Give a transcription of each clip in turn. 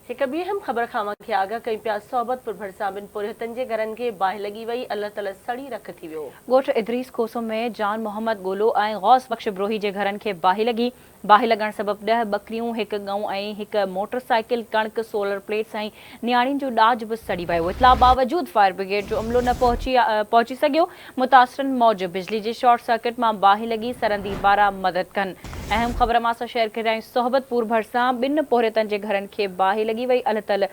هڪ ٻي اهم خبر کان اوهان کي آگاهه ڪيون پيا، صحبت پور ڀرسان ٻن پورهيتن جي گهرن کي باهه لڳي وئي، الله تعالي سڙي رک ٿي ويو. ڳوٺ ادريس کوسو ۾ جان محمد ڳولو ۽ غوث بخش بروهي جي گهرن کي باهه لڳي، باهه لڳڻ سبب ڏهه ٻڪريون، هڪ ڳئون ۽ هڪ موٽر سائيڪل، ڪڻڪ، سولر پليٽس ۽ نياڻين جو ڏاج به سڙي ويو. اطلاع باوجود فائر برگيڊ جو عملو نه پهچي پهچي سگهيو. متاثرن موجب بجلي جي شارٽ سرڪٽ مان باهه لڳي، سرندي وارا مدد ڪن. اهم خبر اوهان سان شيئر ڪري رهيا آهيون صحبت پور ڀرسان ٻن پورهيتن جي گهرن کي باهه لڳي وئي، الهتل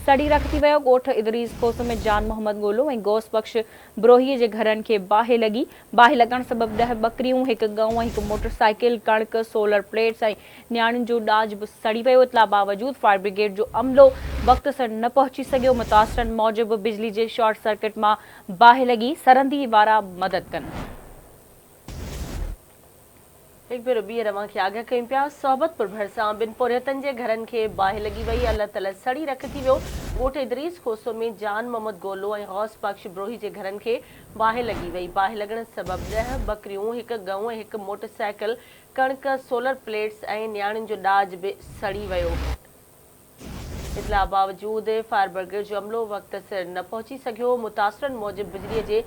سڙي رک ٿي ويو. ڳوٺ ادريس کوسو ۾ جان محمد ڳولو ۽ غوث بخش بروهي جي گهرن کي باهه لڳي. باهه لڳڻ سبب ڏهه ٻڪريون، هڪ ڳئون ۽ هڪ موٽر سائيڪل، ڪڻڪ، سولر پليٽس ۽ نياڻين جو ڏاج به سڙي ويو. اطلاع باوجود فائر برگيڊ جو عملو وقت سر نه پهچي سگهيو. متاثرن موجب بجلي جي شارٽ سرڪٽ مان باهه لڳي، سرندي وارا مدد ڪن. هڪ ڀيرو ٻيهر اوهان کي آگاهه ڪيون پيا، صحبت پور ڀرسان ٻن پورهيتن جي گهرن کي باهه لڳي وئي، الله تعالي سڙي رک ٿي ويو، ڳوٺ ادريس کوسو ۾ جان محمد گولو ۽ غوث بخش بروهي جي گهرن کي باهه لڳي وئي، باهه لڳڻ سبب ڏهه ٻڪريون، هڪ ڳئون ۽ هڪ موٽر سائيڪل، ڪڻڪ، سولر پليٽس ۽ نياڻين جو ڏاج به سڙي ويو. اطلاع باوجود فائر برگيڊ جو عملو وقت سر نه پهچي سگهيو، متاثرن موجب بجلي جي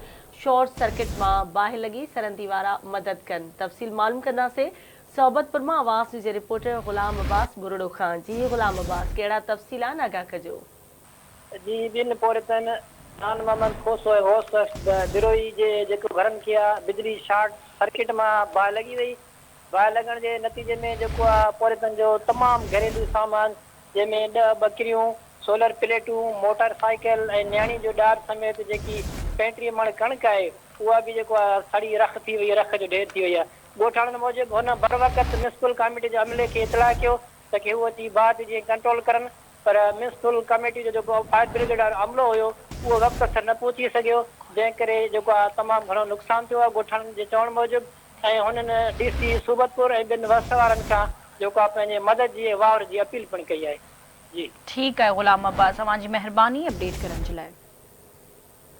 شارٽ سرڪٽ مان باهه لڳي، سرندي وارا مدد ڪن، تفصيل معلوم ڪنداسين صحبت پور مان آواز نيوز جي رپورٽر غلام عباس ٻرڙو کان، جي غلام عباس ڪهڙا تفصيل آهن آگاهه ڪجو. جي ٻن پورهيتن جان محمد کوسو ۽ غوث بخش بروهي جي جيڪو گهرن کي بجلي شارٽ سرڪٽ مان باهه لڳي وئي، باهه لڳڻ جي نتيجي ۾ جيڪو آ پورهيتن جو تمام گهريلو سامان جنهن ۾ ڏهه ٻڪريون، سولر پليٽون، موٽر سائيڪل ۽ نياڻي جو ڏاج سميت جيڪي 35 مڻ ڪڻڪ آهي اها به جيڪو آ سڙي رک ٿي وئي رک جو ڍير ٿي وئي آ. ڳوٺاڻن موجب هن بروقت ميونسپل ڪاميٽي جي عملي کي اطلاع ڪيو ته ڪي هو اچي باهه تي جيئن ڪنٽرول ڪرن پر ميونسپل ڪاميٽي جو جيڪو فائر برگيڊ وارو عملو هيو اهو وقت سر نه پهچي سگهيو جنهن ڪري جيڪو آ تمام گهڻو نقصان ٿيو آ ڳوٺاڻن جي چوڻ موجب ۽ هنن ڊي سي صحبتپور ۽ ٻين وس وارن کان جيڪو آ پنهنجي مدد جي ۽ واهر جي اپيل پڻ ڪئي آهي. جي. ٺيڪ آهي غلام عباس اوهان جي مهرباني اپڊيٽ ڪرڻ جي لاء.